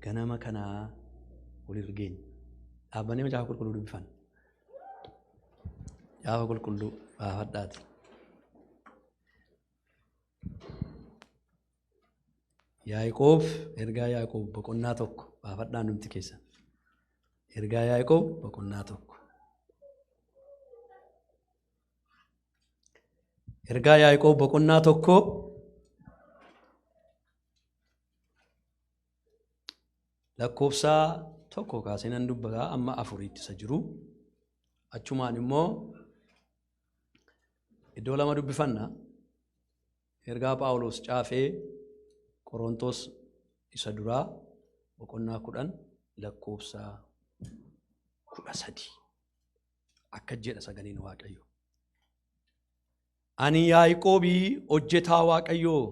Ganama kanaa wal geenya. Dhaabbannee macaafa qulqulluu dubbifanna. Macaafa qulqulluu baafadhaati. Yaaqoob ergaa Yaaqoob boqonnaa 1 baafadhaan numti keessan. Ergaa Yaaqoob boqonnaa 1. Ergaa Yaaqoob boqonnaa 1 lakkoofsa 1 kaasee nan dubbataa amma 4tti isa jiru. Achumaan immoo iddoo lama dubbifanna. Ergaa Phaawulos caafee Qorontos isa duraa boqonnaa 10 lakkoofsa 13 akka jedha sagaleen Waaqayyoo. Ani Yaaqoobii hojjetaa Waaqayyoo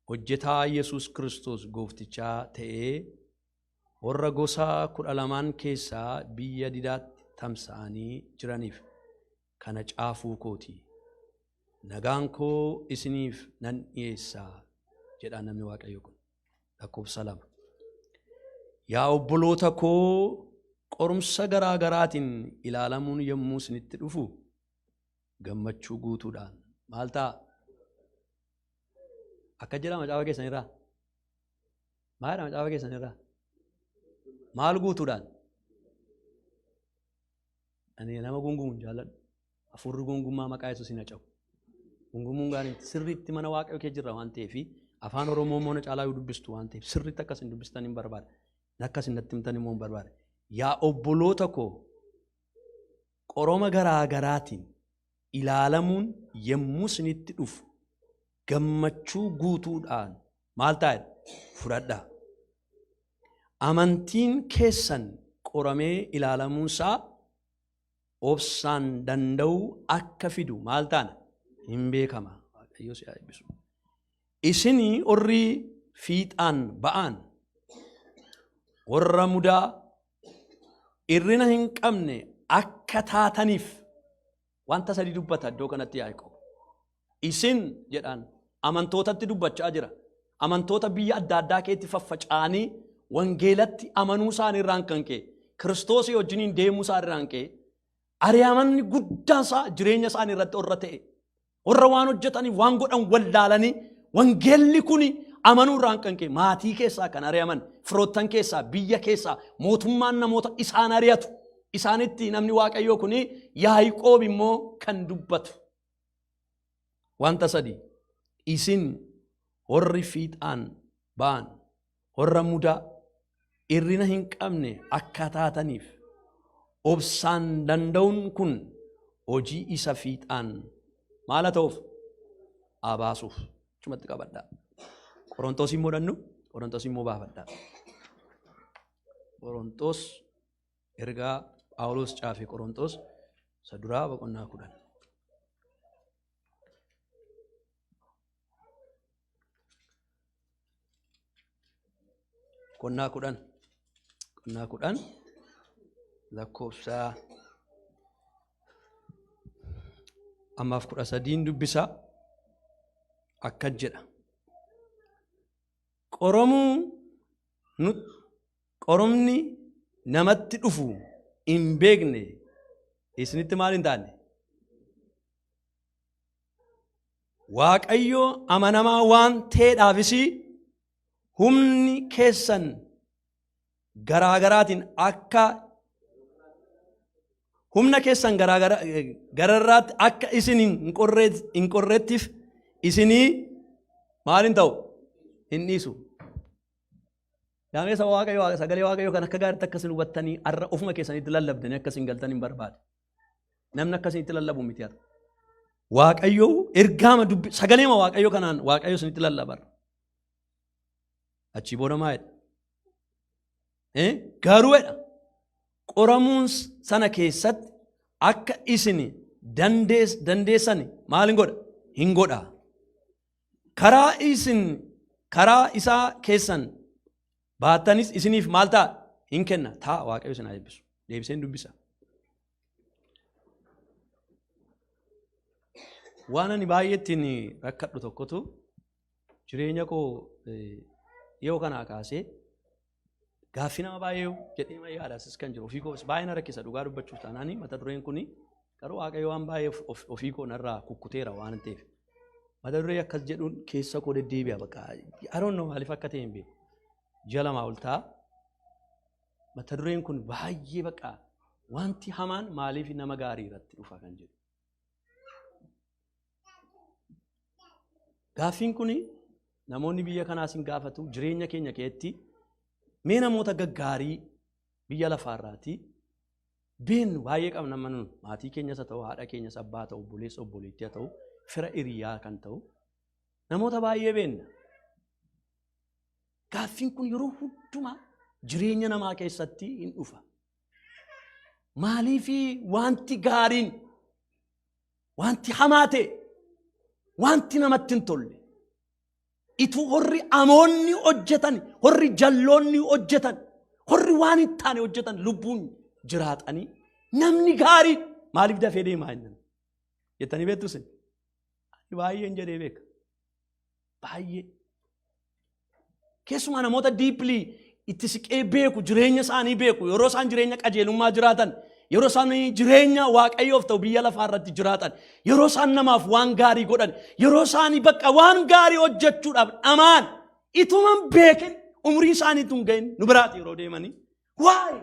hojjetaa Yesuus Kiristoos gooftichaa ta'ee warra gosa 12 keessaa biyya didaatti tamsa'anii jiraniif kana caafuu kooti. Nagaan koo isiniif nan dhiyeessa jedha namni Waaqayyo kun. Lakkoofsa 2. Yaa obboloota koo qorumsa garaa garaatiin ilaalamuun yommuu isinitti dhufu gammachuu guutuudhaan maal ta'a? Akka jedha macaafa keessanirraa. Maal jedha macaafa keessanirraa? Maal guutuudhaan? Ani nama gungumu jaalladhu. Hafuurri gungummaa maqaa Yesuusiin haa cabu. Gungumuun gaarii sirriitti mana Waaqayyoo kee jirra waan ta'eef afaan Oromoo immoo na caalaa yoo dubbistu waan ta'eef sirriitti akkas hin dubbistan hin barbaada. Akkas hin natti himtan immoo hin barbaada. Yaa obboloota koo qoroma garaa garaatiin ilaalamuun yommuu isinitti dhufu gammachuu guutuudhaan maal ta'a? Fudhadhaa. Amantiin keessan qoramee ilaalamuunsaa obsaan danda'uu akka fidu maal taana? Hin beekama. Waaqayyo si haa eebbisu. Isin warri fiixaan ba'an warra mudaa hir'ina hin qabne akka taataniif wanta sadii dubbata iddoo kanatti Yaaqoob. Isin jedhaan amantootatti dubbachaa jira. Amantoota biyya adda addaa keetti faffaca'anii wangeelatti amanuu isaanii irraan kan ka'e Kiristoosii wajjiniin deemuu isaa irraan ka'e ari'amanni guddaan isaa jireenya isaanii irratti warra ta'e warra waan hojjetanii waan godhan wallaalanii wangeelli kun amanuu irraan kan ka'e maatii keessaa kan ari'aman firoottan keessaa biyya keessaa mootummaan namoota isaan ari'atu isaanitti namni Waaqayyoo kun Yaaqoob immoo kan dubbatu. Wanta sadii isin warri fiixaan ba'an warra mudaa hir'ina hin qabne akka taataniif obsaan danda'uun kun hojii isa fiixaan maal haa ta'uuf haa baasuuf. Achumatti qabadhaa. Qorontos immoo dhannu Qorontos immoo baafadhaa. Qorontos ergaa Phaawulos caafe Qorontos isa duraa boqonnaa 10. Boqonnaa 10. Boqonnaa 10 lakkoofsa ammaaf 13 dubbisa akka jedha. Qorumni namatti dhufu hin beekne isinitti maal hin taane? Waaqayyo amanamaa waan ta'eedhaafis humni keessan garaa garaatiin akka humna keessan garaa gararraatti akka isin hin qorrettiif isinii maal hin ta'u? Hin dhiisu. Yaamee saba Waaqayyoo sagalee Waaqayyoo kan akka gaariitti akka isin hubattanii har'a ofuma keessanitti lallabdanii akka isin galtan hin barbaade. Namni akka isinitti lallabu miti har'a. Waaqayyo ergaama dubbi sagaleema Waaqayyo kanaan Waaqayyo isinitti lallaba. Achii booda maa jedha? Garuu jedha qoramuun sana keessatti akka isin dandeessani maal hin godha? Hin godha. Karaa isin karaa isaa keessan baattanis isiniif maal ta'a? Hin kenna. Ta'a Waaqayyo isin haa eebbisu. Deebiseen dubbisa. Waan ani baay'ee ittiin rakkadhu tokkotu jireenya koo dhiyoo kanaa kaasee Gaaffii nama baay'ee jedhee ma yaadasis kan jiru ofii koos baay'ee na rakkisa dhugaa dubbachuuf taanaani mata dureen kuni garuu Waaqayyo waan baay'ee ofii koo narraa kukkuteera waan ta'eef. Mata duree akkas jedhuun keessa koo deddeebi'a bakka I don't know maaliif akka ta'e hin beeku. Ji'a 2 ol ta'a. Mata dureen kun baay'ee bakka wanti hamaan maaliif nama gaarii irratti dhufa kan jedhu. Gaaffiin kun namoonni biyya kanaas hin gaafatu jireenya keenya keessatti mee namoota gaggaarii biyya lafaarraati beennu baay'ee qabna amma nun maatii keenyas haa ta'u haadha keenyas abbaa ta'u obboleessa obboleettii haa ta'u fira hiriyaa kan ta'u namoota baay'ee beenna. Gaaffiin kun yeroo hundumaa jireenya namaa keessatti hin dhufa. Maaliif wanti gaariin wanti hamaa ta'e wanti namatti hin tolle ituu horri amoonni hojjetan horri jalloonni hojjetan horri waan hin taane hojjetan lubbuun jiraatanii namni gaariin maaliif dafee deemaa jennan jettanii beektu isin? Ani baay'een jedhee beeka. Baay'ee. Keessumaa namoota deeply itti siqee beeku jireenya isaanii beeku yeroo isaan jireenya qajeelummaa jiraatan yeroo isaan jireenya Waaqayyoof ta'u biyya lafaa irratti jiraatan yeroo isaan namaaf waan gaarii godhan yeroo isaanii bakka waan gaarii hojjechuudhaaf dhamaan ituman beekin umrii isaanii tun ga'in nu biraati yeroo deemanii waay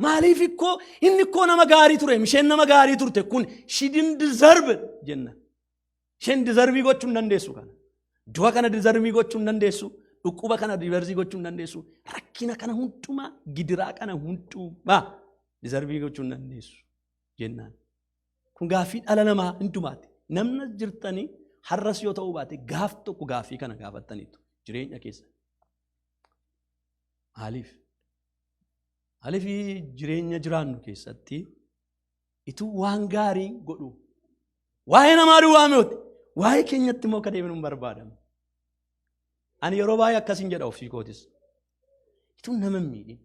maaliif ikkoo inni ikkoo nama gaarii ture isheen nama gaarii turte kun she didn't deserve it jenna. Isheen deserve gochuu hin dandeessu kana. Du'a kana deserve gochuu hin dandeessu. Dhukkuba kana deserve gochuu hin dandeessu. Rakkina kana hundumaa, gidiraa kana hundumaa deserve gochuu hin dandeessu jennaan. Kun gaaffii dhala namaa hundumaati. Namna jirtanii har'as yoo ta'uu baate gaaf tokko gaaffii kana gaafattaniitu jireenya keessa. Maaliif? Maaliif jireenya jiraannu keessatti ituu waan gaarii godhu waa'ee namaa duwwaa miti waa'ee keenyatti immoo akka deebinu hin barbaadamu. Ani yeroo baay'ee akkasiin jedha ofii kootis. Ituu nama hin miidhin,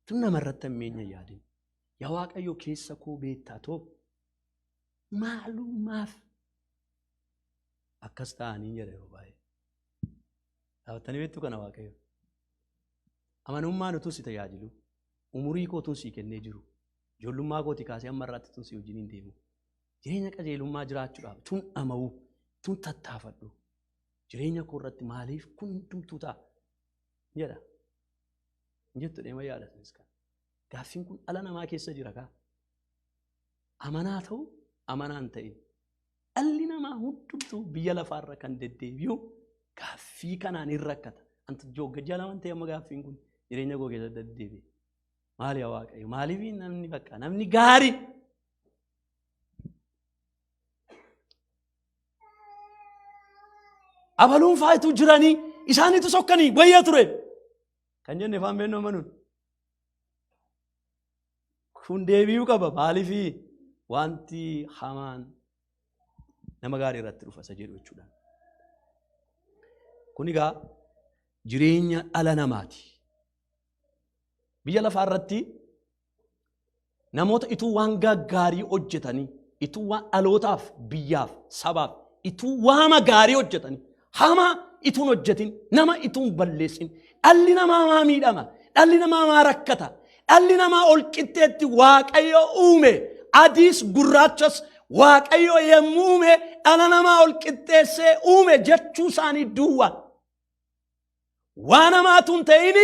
ituu nama irratti hammeenya hin yaadin. Yaa Waaqayyo keessa koo beektaa too maalumaaf akkas ta'anii jedha yeroo baay'ee. Dhaabattanii beektu kana Waaqayyo. Amanummaan utuu si tajaajilu, umurii koo utuu si kennee jiru, ijoollummaa kootii kaasee amma irraatti utuu si wajjin hin deemu. Jireenya qajeelummaa jiraachuudhaaf tun dhama'u, tun tattaafadhu. Jireenya koo irratti maaliif kun hundumtuu ta'a? Jedha. Hin jettu deema yaada isinis kana. Gaaffiin kun dhala namaa keessa jira kaa. Amanaa ta'u, amanaa hin ta'in. Dhalli namaa hundumtuu biyya lafaarra kan deddeebi'u gaaffii kanaan hin rakkata. Antu joogga lama ta'e amma gaaffiin kun jireenya koo keessatti deddeebi'e. Maali yaa Waaqayyo? Maaliif namni bakka namni gaarii abaluun faayituu jiranii isaaniitu sokkanii wayya ture kan jenne afaan beennoo manuun. Kun deebi'uu qaba. Maaliif wanti hamaan nama gaarii irratti dhufa isa jedhu jechuudha. Kun egaa jireenya dhala namaati. Biyya lafaa irratti namoota ituu waan gaggaarii hojjetanii, ituu waan dhalootaaf, biyyaaf, sabaaf, ituu waama gaarii hojjetanii, hamaa ituun hojjetin, nama ituun balleessin, dhalli namaa maa miidhama, dhalli namaa maa rakkata, dhalli namaa ol qixxeetti Waaqayyo uume, adiis gurraachas Waaqayyo yemmuu uume dhala namaa ol qixxeessee uume jechuu isaanii duwwaa. Waan hamaa tun ta'in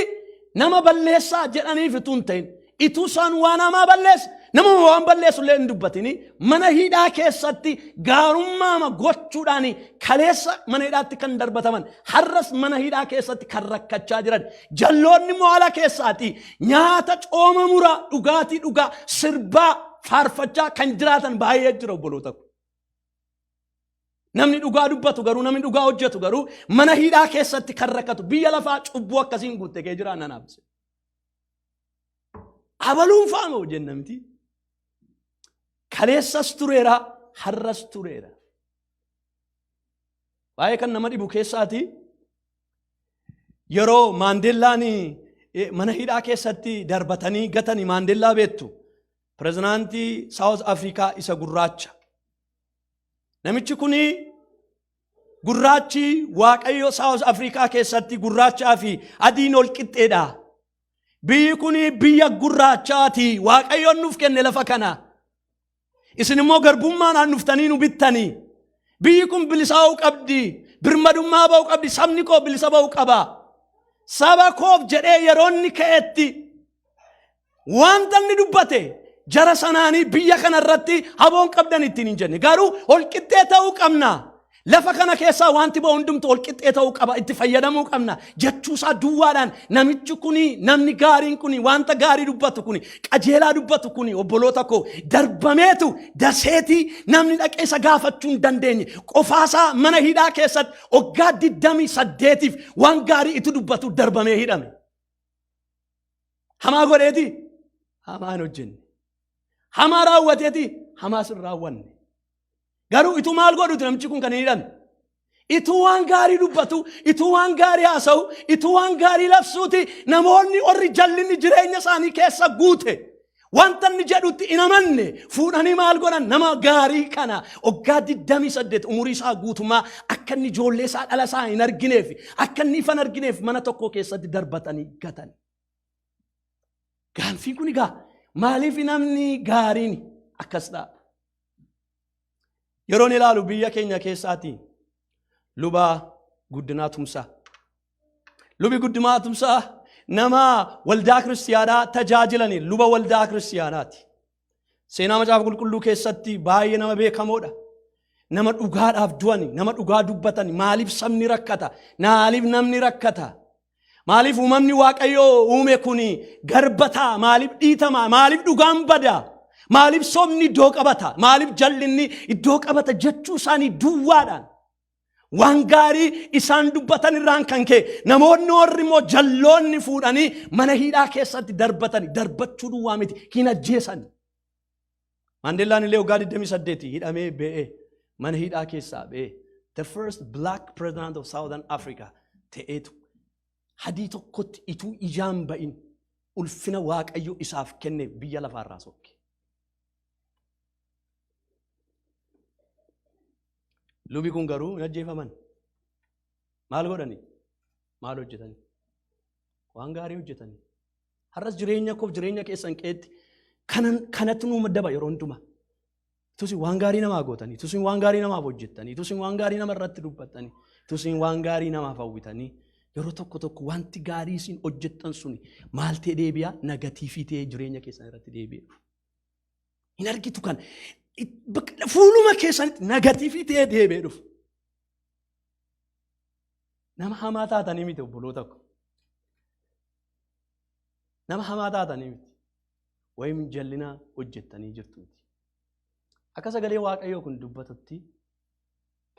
nama balleessaa jedhaniif tun ta'in ituu isaan waan hamaa balleessa nama waan balleessu illee hin dubbatini mana hidhaa keessatti gaarummaama gochuudhaan kaleessa mana hidhaatti kan darbataman har'as mana hidhaa keessatti kan rakkachaa jiran jalloonni immoo ala keessaati nyaata cooma muraa dhugaatii dhugaa sirbaa faarfachaa kan jiraatan baay'ee jira obboloota ko. Namni dhugaa dubbatu garuu namni dhugaa hojjetu garuu mana hidhaa keessatti kan rakkatu biyya lafaa cubbuu akkasiin guutte kee jira nanaaf. Abaluun faama jenna miti. Kaleessas tureera har'as tureera. Baay'ee kan nama dhibu keessaati yeroo Maandeellaan mana hidhaa keessatti darbatanii gatanii Maandeellaa beektu pirezidaantii Saawuz Afrikaa isa gurraacha. Namichi kun gurraachi Waaqayyo Saawuz Afrikaa keessatti gurraachaa fi adiin ol qixxeedha. Biyyi kun biyya gurraachaati. Waaqayyoon nuuf kenne lafa kana. Isin immoo garbummaadhaan dhuftanii nu bittanii. Biyyi kun bilisaa'uu qabdi. Birmadummaa ba'uu qabdi. Sabni koo bilisa ba'uu qaba. Saba koof jedhee yeroo inni ka'etti wanta inni dubbate jara sanaanii biyya kana irratti haboon qabdan ittiin hin jenne. Garuu holqixxee ta'uu qabna. Lafa kana keessaa wanti ba'u hundumtu holqixxee ta'uu qaba. Itti fayyadamuu qabna. Jechuusaa duwwaadhaan namichi kuni, namni gaariin kuni, wanta gaarii dubbatu kuni, qajeelaa dubbatu kuni, obboloota koo, darbameetu daseetii namni dhaqee isa gaafachuu hin dandeenye. Qofaasaa mana hidhaa keessatti waggaa 28f waan gaarii itti dubbatu darbamee hidhame. Hamaa godheeti hamaa hin hojjenne. Hamaa raawwateeti hamaas hin raawwanne. Garuu ituu maal godhuti namichi kun kan hin hidhame? Ituu waan gaarii dubbatu, ituu waan gaarii haasa'u, ituu waan gaarii labsuuti namoonni warri jallinni jireenya isaanii keessa guute, wanta inni jedhutti hin amanne, fuudhanii maal godhan? Nama gaarii kana waggaa 28 umurii isaa guutummaa akka inni ijoollee isaa, dhala isaa hin argineef, akka inni ifa hin argineef mana tokko keessatti darbatanii gatan. Gaanfiin kun egaa maaliif namni gaariin akkas ta'a? Yeroon ilaalu biyya keenya keessaati Luba Guddinaa Tumsaa. Lubi Guddinaa Tumsaa nama waldaa kiristiyaanaa tajaajilani, luba waldaa kiristiyaanaati. Seenaa Macaafa Qulqulluu keessatti baay'ee nama beekamoodha. Nama dhugaadhaaf du'ani, nama dhugaa dubbatani, maaliif sabni rakkata? Maaliif namni rakkata? Maaliif uumamni Waaqayyoo uume kun garba ta'a? Maaliif dhiitama? Maaliif dhugaan bada? Maaliif sobni iddoo qabata? Maaliif jallinni iddoo qabata jechuu isaanii duwwaadhaan, waan gaarii isaan dubbatan irraan kan ka'e, namoonni warri immoo jalloonni fuudhanii mana hidhaa keessatti darbatani. Darbachuu duwwaa miti, hin ajjeesan. Maandeellaan illee waggaa 28 hidhamee ba'ee, mana hidhaa keessaa ba'ee, the first black president of Southern Africa ta'eetu hadii tokkotti ituu ijaan ba'in ulfina Waaqayyo isaaf kenne biyya lafaarraa sokke. Lubi kun garuu hin ajjeefaman. Maal godhani? Maal hojjetani? Waan gaarii hojjetani. Har'as jireenya koof jireenya keessan qeetti kanan kanatti nuu maddaba yeroo hundumaa. Tusin waan gaarii namaa gootanii, tusin waan gaarii namaaf hojjettanii, tusin waan gaarii nama irratti dubbattanii, tusin waan gaarii namaaf hawwitanii, yeroo tokko tokko wanti gaarii isin hojjettan suni maal ta'e deebi'a? Negatiivii ta'ee jireenya keessan irratti deebi'e dhufa. Hin argitu kan fuuluma keessanitti negatiivii ta'ee deebi'ee dhufa. Nama hamaa taatanii miti, obboloota ko. Nama hamaa taatanii miti. Wayim jallina hojjettanii jirtu miti. Akka sagalee Waaqayyoo kun dubbatutti,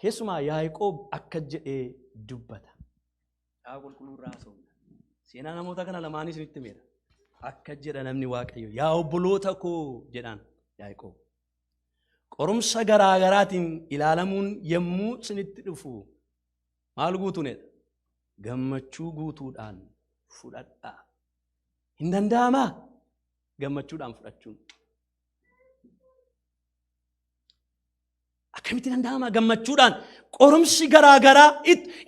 keessumaa Yaaqoob akka jedhee dubbata. Kitaaba Qulqulluu irraa haasofna. Seenaa namoota kana lamaanii isinitti himeera. Akka jedha namni Waaqayyo, "Yaa obboloota koo," jedhaan Yaaqoob. "Qorumsa garaa garaatiin ilaalamuun yommuu isinitti dhufu maal guutuunedha? Gammachuu guutuudhaan fudhadhaa." Hin danda'amaa? Gammachuudhaan fudhachuun. Akkamitti danda'ama gammachuudhaan qorumsi garaa garaa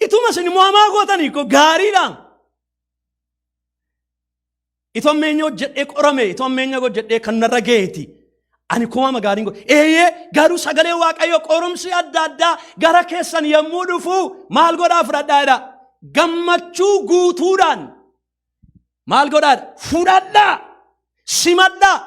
ituma isin immoo hamaa gootanii koo gaariidhaan? Itoo ammeenya hojjedhee qorame, itoo ammeenya hojjedhee kan narra ga'eeti. Ani kuma gaariin godhe. Eeyyee, garuu sagalee Waaqayyo qorumsi adda addaa gara keessan yommuu dhufu maal godhaa fudhadhaa jedha. Gammachuu guutuudhaan maal godhaadha? Fudhadhaa. Simadhaa.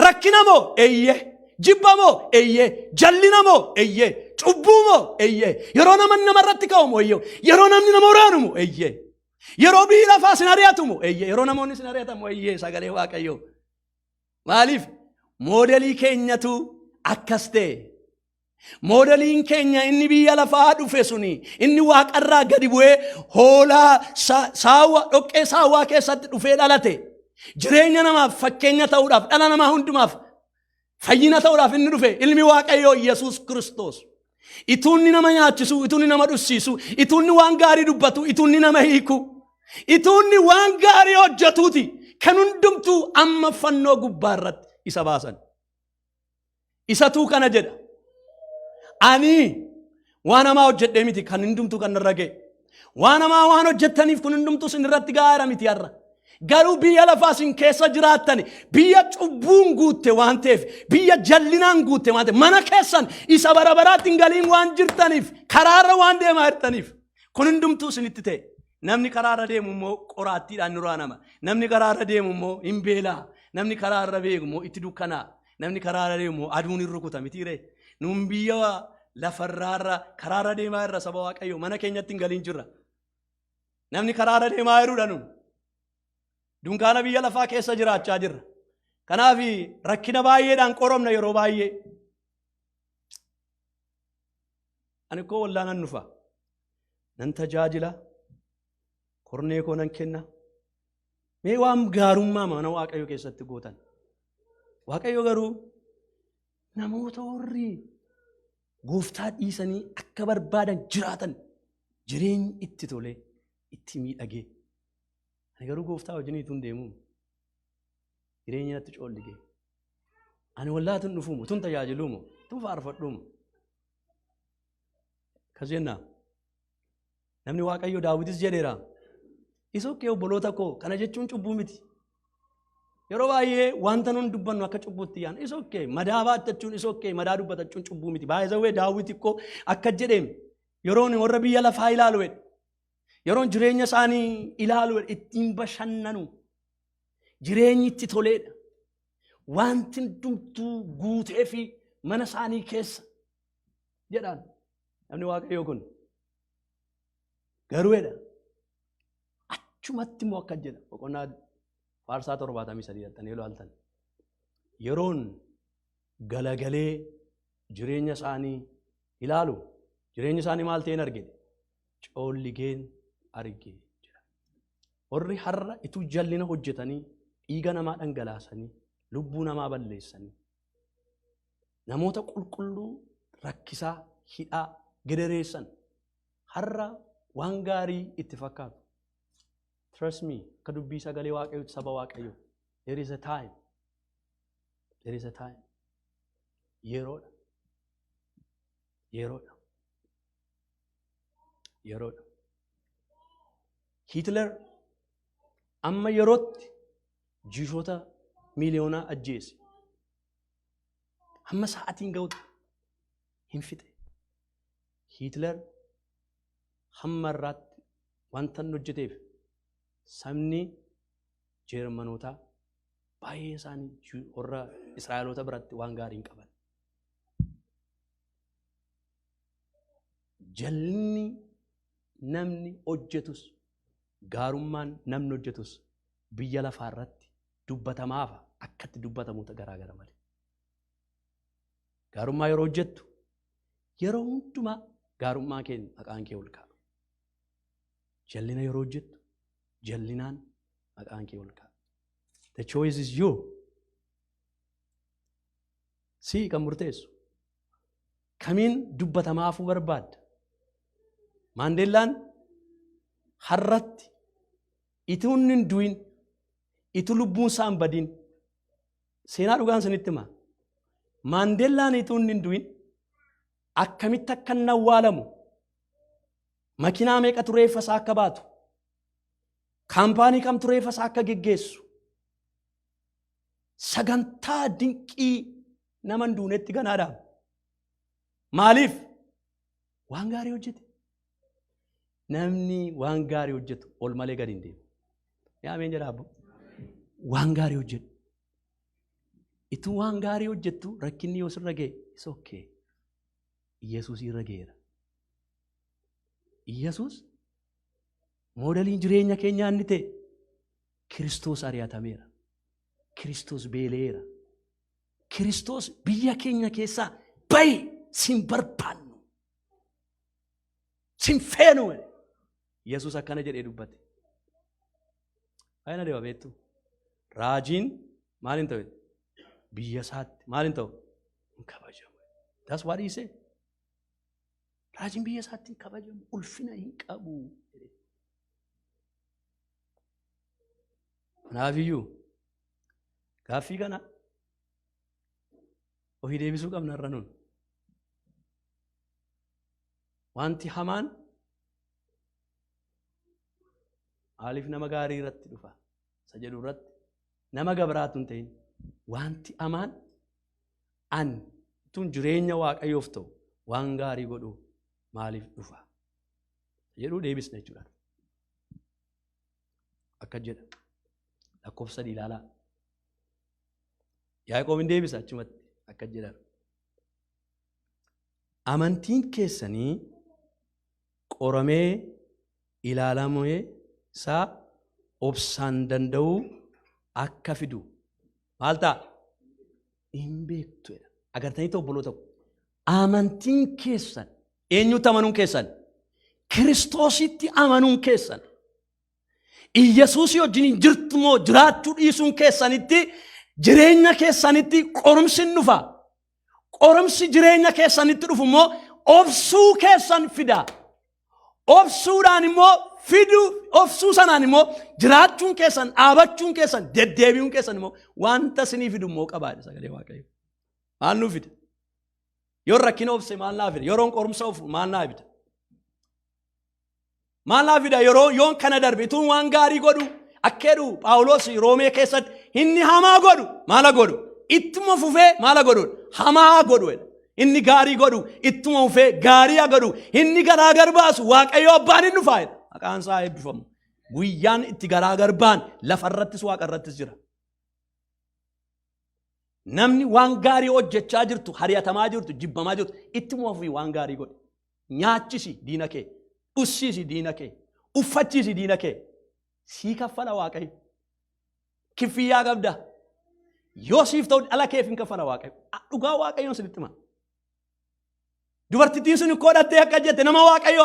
Rakkina moo? Eeyyee. Jibba moo? Eeyyee. Jallina moo? Eeyyee. Cubbuu moo? Eeyyee. Yeroo namni namarratti ka'u moo? Eeyyee. Yeroo namni nama waraanu moo? Eeyyee. Yeroo biyyi lafaa sin ari'atu moo? Eeyyee. Yeroo namoonni sin ari'atan moo? Eeyyee. Sagalee Waaqayyoo. Maaliif? Moodelii keenyatu akkas ta'e. Moodeliin keenya inni biyya lafaa dhufe suni, inni waaqarraa gadi bu'ee hoolaa saawwa dhoqqee saawwaa keessatti dhufee dhalate. Jireenya namaaf fakkeenya ta'uudhaaf, dhala namaa hundumaaf fayyina ta'uudhaaf inni dhufe, ilmi Waaqayyoo Yesuus Kiristoos. Ituunni nama nyaachisu, ituunni nama dhussiisu, ituunni waan gaarii dubbatu, ituunni nama hiiku, ituunni waan gaarii hojjetuuti kan hundumtuu amma fannoo gubbaa irratti isa baasan. Isatuu kana jedha. "Ani waan hamaa hojjedhee miti kan hundumtuu kan narra ga'e. Waan hamaa waan hojjettaniif kun hundumtuu isin irratti ga'aara miti har'a. Garuu biyya lafaa isin keessa jiraattan biyya cubbuun guutte waan ta'eef, biyya jallinaan guutte waan ta'eef, mana keessan isa bara baraatti hin galiin waan jirtaniif, karaarra waan deemaa jirtaniif, kun hundumtuu isinitti ta'e. Namni karaarra deemu immoo qoraattiidhaan ni raanama. Namni karaarra deemu immoo hin beelaa. Namni karaarra beeku immoo itti dukkanaa. Namni karaarra deemu immoo aduun hin rukuta mitiiree. Nuun biyya lafarraarra karaarra deemaa irra, saba Waaqayyo, mana keenyatti hin galiin jirra. Namni karaarra deemaa jiruudha nun. Dunkaana biyya lafaa keessa jiraachaa jirra. Kanaaf rakkina baay'eedhaan qoramna yeroo baay'ee. Ani koo wallaa nan dhufa. Nan tajaajila. Kornee koo nan kenna. Mee waan gaarummaa mana Waaqayyo keessatti gootan. Waaqayyo garuu namoota warri gooftaa dhiisanii akka barbaadan jiraatan jireenyi itti tolee itti miidhagee. Ani garuu gooftaa wajjiniitu hin deemu. Jireenyi natti coolligee. Ani wallaa tun dhufuumu, tun tajaajiluumu, tun faarfadhuumu. Akkas jennaa. Namni Waaqayyo Daawitis jedheera. Isa okkee, obboloota koo, kana jechuun cubbuu miti. Yeroo baay'ee wanta nun dubbannu akka cubbuutti yaana. Isa okkee, madaa baattachuun isa okkee, madaa dubbatachuun cubbuu miti. Baay'ee zawwee Daawit ikkoo akka jedheem yeroon warra biyya lafaa ilaalu jedhe. Yeroon jireenya isaanii ilaalu jedhe, ittiin bashannanu. Jireenyi itti toleedha. Wanti hundumtuu guutee fi mana isaanii keessa jedhaan. Namni Waaqayyoo kun garuu jedha, achumatti immoo akka jedha, boqonnaa faarsaa 73 jettanii ilaaltan. Yeroon galagalee jireenya isaanii ilaalu, jireenyi isaanii maal ta'een arge? Coolligeen arge jedha. Warri har'a ituu jallina hojjetanii, dhiiga namaa dhangalaasanii, lubbuu namaa balleessanii, namoota qulqulluu rakkisaa, hidhaa, gidireessan har'a waan gaarii itti fakkaatu. Trust me, akka dubbii sagalee Waaqayyootti, saba Waaqayyoo. There is a time. There is a time. Yeroodha. Yeroodha. Yeroodha. Hitler amma yerootti Jewishoota miiliyoonaa ajjeese. Hamma sa'aatiin ga'utti hin fixe. Hitler hamma irraatti wanta inni hojjeteef sabni Jeermanootaa baay'een isaanii warra Israa'eloota biratti waan gaarii hin qaban. Jallinni namni hojjetus, gaarummaan namni hojjetus biyya lafaa irratti dubbatamaafa akkatti dubbatamuuta garaagara malee. Gaarummaa yeroo hojjettu, yeroo hundumaa gaarummaa kee maqaan kee ol ka'a. Jallina yeroo hojjettu, jallinaan maqaan kee ol ka'a. The choice is you. Si kan murteessu. Kamiin dubbatamaafuu barbaadda? Maandeellaan har'atti ituu inni hin du'in, ituu lubbuun isaa hin badin, seenaa dhugaan sinitti hima. Maandeellaan ituu inni hin du'in akkamitti akka inni awwaalamu, makinaa meeqatu reeffa isaa akka baatu, kaampaanii kamtu reeffa isaa akka geggeessu, sagantaa dinqii nama hin duunetti ganaadhaaf. Maaliif? Waan gaarii hojjete. Namni waan gaarii hojjetu ol malee gadi hin deemu. Yaa ameen jedha abbo. Waan gaarii hojjedhu. Ituu waan gaarii hojjettu rakkinni yoo sirra ga'e, is okay. Yesuus irra ga'eera. Yesuus moodeliin jireenya keenyaa inni ta'e Kiristoos ari'atameera. Kiristoos beela'eera. Kiristoos biyya keenya keessaa bahi, sin barbaannu. Sin feenu. Yesuus akkana jedhee dubbate. Baay'ina deema beektu. Raajiin maal hin ta'u? Biyya isaatti maal hin ta'u? Hin kabajamu. That's what he said. Raajiin biyya isaatti hin kabajamu. Ulfina hin qabu. Kanaafiyyuu gaaffii kana ofii deebisuu qabna irra nun. Wanti hamaan maaliif nama gaarii irratti dhufa? Isa jedhu irratti nama gabraatu hin ta'in wanti amaan an tun jireenya Waaqayyoof ta'u waan gaarii godhu maaliif dhufa? Jedhuu deebisna jechuudha. Akka jedha lakkoofsa 3 ilaalaa. Yaaqoob hin deebisa achumatti akka jedha. Amantiin keessanii qoramee ilaalamee isaa obsaan danda'uu akka fidu maal ta'a? Hin beektu jedha. Agartanii obboloota ko. Amantiin keessan eenyutti amanuun keessan? Kiristoositti amanuun keessan. Iyyasuusii wajjin jirtu moo jiraachuu dhiisuun keessanitti jireenya keessanitti qorumsi hin dhufa. Qorumsi jireenya keessanitti dhufu immoo obsuu keessan fida. Obsuudhaan immoo fiduu obsuu sanaan immoo jiraachuun keessan dhaabachuun keessan deddeebi'uun keessan immoo wanta isinii fidu immoo qabaadha sagalee Waaqayyoo. Maal nuu fida? Yoo rakkina obse maal naa fida? Yeroon qorumsa ofu maal naa fida? Maal naa fida? Yeroo yoon kana darbe ituun waan gaarii godhu akka jedhu Phaawulos Roomee keessatti inni hamaa godhu maala godhu? Ittuma fufee maala godhu? Hamaa godhu jedha. Inni gaarii godhu ittuma fufee gaarii haa godhu. Inni garaagar baasu Waaqayyo abbaan hin dhufaa jedha. Maqaan isaa eebbifamu. Guyyaan itti garaagar ba'an lafarrattis waaqarrattis jira. Namni waan gaarii hojjechaa jirtu, hari'atamaa jirtu, jibbamaa jirtu ittuma fufii waan gaarii godhi. Nyaachisi diina kee, dhussiisi diina kee, uffachiisi diina kee. Sii kaffala Waaqayyo. Kiffiyyaa qabda. Yoo siif ta'u dhala keef hin kaffala Waaqayyo. Dhugaa Waaqayyoon sinitti hima. Dubartittiin sun kodhattee akka jette nama Waaqayyo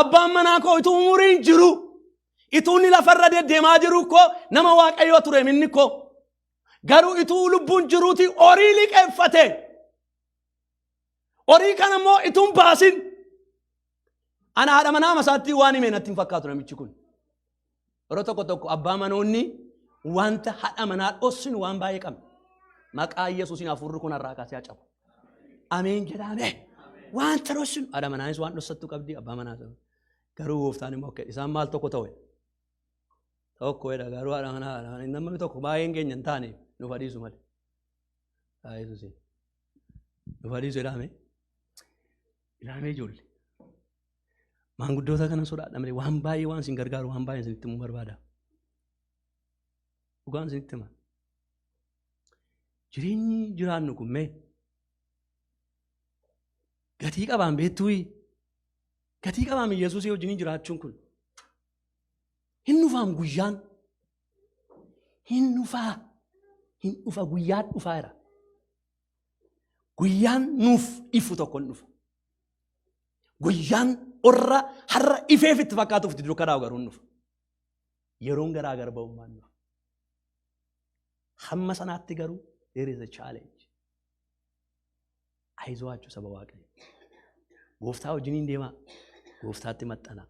abbaan manaa koo ituu umuriin jiru ituu inni lafarra deddeemaa jiru koo nama Waaqayyoo ture minni koo. Garuu ituu lubbuun jiruuti horii liqeeffate. Horii kana immoo ituu hin baasin. Ana haadha manaa masaatti waan hime natti hin fakkaatu namichi kun. Yeroo tokko tokko abbaa manoonni wanta haadha manaa dhossinu waan baay'ee qabna. Maqaa Yesuusiin hafuurri kun har'aa kaasee haa cabu. Ameen jedhame. Wanta dhossinu haadha manaanis waan dhossattu qabdi abbaa manaas. Garuu gooftaan immoo akka isaan maal tokko ta'u. Tokko jedha garuu haadha manaa haadha manaa namni tokko baay'een keenya hin taane nuuf adiisu malee. Haa Yesuusiin. Nuuf adiisu jedhame. Ilaamee ijoollee. Maanguddoota kana sodaadha malee waan baay'ee waan isin gargaaru waan baay'ee isinitti himuu barbaada. Dhugaan isinitti hima. Jireenyi jiraannu kun mee gatii qabaan beektuuyi? Gatii qabaan Yesuusii wajjin jiraachuun kun. Hin dhufaam guyyaan. Hin dhufaa. Hin dhufa guyyaan dhufaa jira. Guyyaan nuuf ifu tokko hin dhufa. Guyyaan orra har'a ifeef itti fakkaatuuf itti dukkanaa'u garuu hin dhufa. Yeroon garaa gar ba'ummaan dhufa. Hamma sanaatti garuu there is a challenge. Ayizwaachuu saba Waaqayyo. Gooftaa wajjiniin deemaa. Gooftaatti maxxanaa.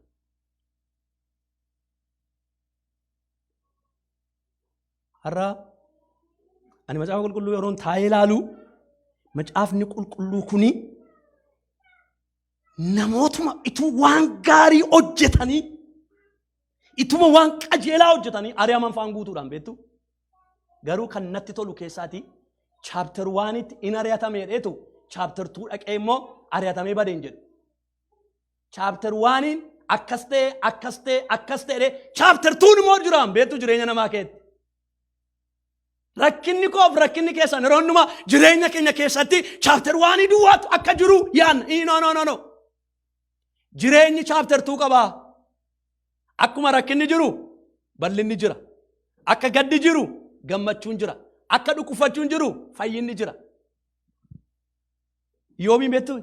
Har'a ani macaafa qulqulluu yeroon taa'ee ilaalu macaafni qulqulluu kuni namootuma ituu waan gaarii hojjetanii ituma waan qajeelaa hojjetanii ari'aman faan guutuudhaan beektu. Garuu kan natti tolu keessaati chaapter waanitti in ari'atame jedheetu chaapter tuu dhaqee immoo ari'atamee badeen jedhu. Chaapter waaniin akkas ta'e akkas ta'e akkas ta'e chaapter tuun immoo jiraan beektu jireenya namaa keetti. Rakkinni koof rakkinni keessan yeroo hundumaa jireenya keenya keessatti chaapter waanii duwwaatu akka jiru yaanna. No no no no. Jireenyi chaapter tuu qabaa. Akkuma rakkinni jiru bal'inni jira. Akka gaddi jiru gammachuun jira. Akka dhukkufachuun jiru fayyinni jira. Iyyoobiin beektu?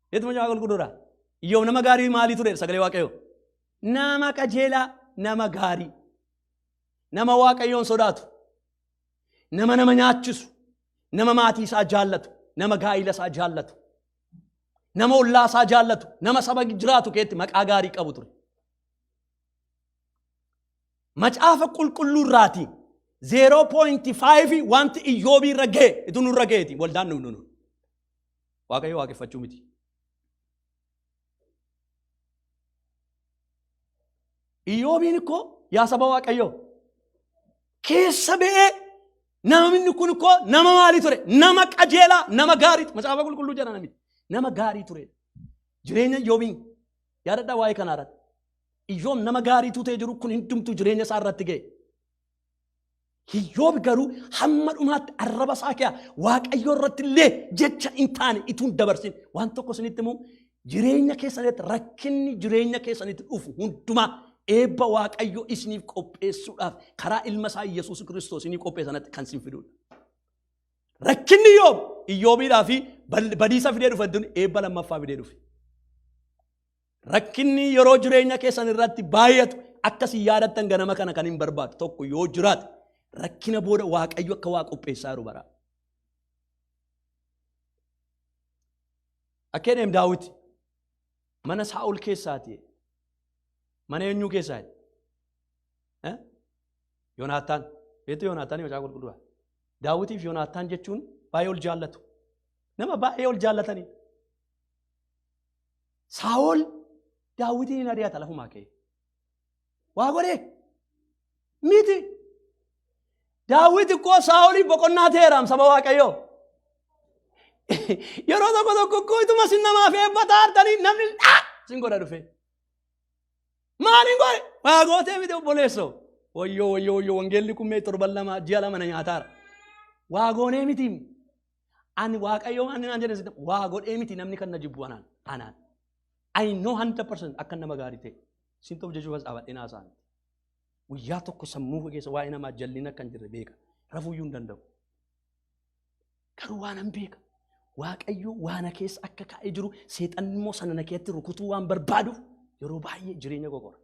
Beektu macaafa qulqulluudha. Iyyoob nama gaarii maalii ture sagalee Waaqayyoo? Nama qajeelaa, nama gaarii. Nama Waaqayyoon sodaatu. Nama nama nyaachisu. Nama maatii isaa jaallatu. Nama gaa'ila isaa jaallatu. Nama ollaa isaa jaallatu. Nama saba jiraatu keetti maqaa gaarii qabu ture. Macaafa qulqulluu irraati 0.5 wanti Iyyoobii irra ga'e itu nurra ga'eeti waldaan nu nu. Waaqayyo waaqeffachuu miti. Iyyoobiin ikkoo yaa saba Waaqayyoo. Keessa ba'ee namni kun koo nama maalii ture? Nama qajeelaa, nama gaarii. Macaafa qulqulluu jedha namichi. Nama gaarii ture. Jireenya Iyyoobiin yaadadhaa waa'ee kanaa irratti. Iyyoob nama gaariitu ta'e jiru kun hundumtuu jireenya isaa irratti ga'e. Iyyoob garuu hamma dhumaatti arraba isaa keessa Waaqayyo irratti illee jecha hin taane ituu hin dabarsin. Waan tokko isinitti himu, jireenya keessanitti rakkinni jireenya keessanitti dhufu hundumaa eebba Waaqayyo isiniif qopheessuudhaaf karaa ilma isaa Yesuus Kiristoos isinii qopheessanatti kan isin fidudha. Rakkinni Iyyoob Iyyoobiidhaa fi badiisa fidee dhufe tun eebba lammaffaa fidee dhufe. Rakkinni yeroo jireenya keessan irratti baay'atu akkasii yaadattan ganama kana kan hin barbaadu tokko yoo jiraate, rakkina booda Waaqayyo akka waa qopheessaa jiru bara. Akka jedheem Daawit mana Saa'ol keessaati. Mana eenyuu keessaa? Yoonaataan. Beektu Yoonaataan macaafa qulqulluudha. Daawitiif Yoonaataan jechuun baay'ee ol jaallatu. Nama baay'ee ol jaallatanii. Saa'ol Daawitiin hin ari'ata lafumaa ka'e. Waa godhee miti. Daawit ikkoo Saa'oliif boqonnaa ta'eeraam saba Waaqayyoo. Yeroo tokko tokko ikkoo ituma sin namaaf eebba taartanii namni dhaa sin godha dhufe. Maaliin godhe? Waa gootee miti obboleessoo. Wayyoo, wayyoo, wayyoo, wangeelli kun mee torban 2, ji'a 2 na nyaataara. Waa goonee miti. Ani Waaqayyo waan naan jedhe sitti waa godhee miti namni kan na jibbu anaan anaan. I know 100% akka nama gaarii ta'e. Sin ta'u jechuuf as dhaabadhee naasa'an. Guyyaa tokko sammuu koo keessa waa'ee namaa jallina akka hin jirre beeka. Rafuuyyuu hin danda'u. Garuu waan an beeka. Waaqayyo waan na keessa akka kaa'ee jiru, seexanni immoo sana na keessatti rukutuu waan barbaaduuf yeroo baay'ee jireenya koo qora.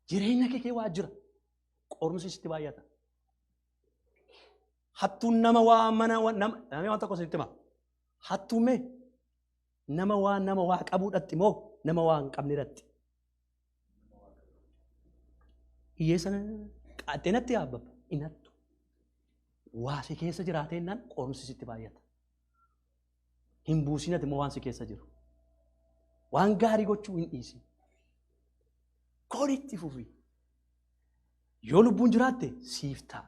Jireenya kee waa jira. Qorumsi sitti baay'ata. Hattuun nama waa mana nama namni waan tokko sitti hima. Hattuun mee nama waa nama waa qabuu dhatti moo nama waa hin qabne dhatti? Hiyyeessa qaaxxee natti yaabbabba hin hattu. Waa si keessa jiraateennaan qorumsi sitti baay'ata. Hin buusin ati immoo waan si keessa jiru. Waan gaarii gochuu hin dhiisin. Koritti fufi. Yoo lubbuun jiraatte siif ta'a.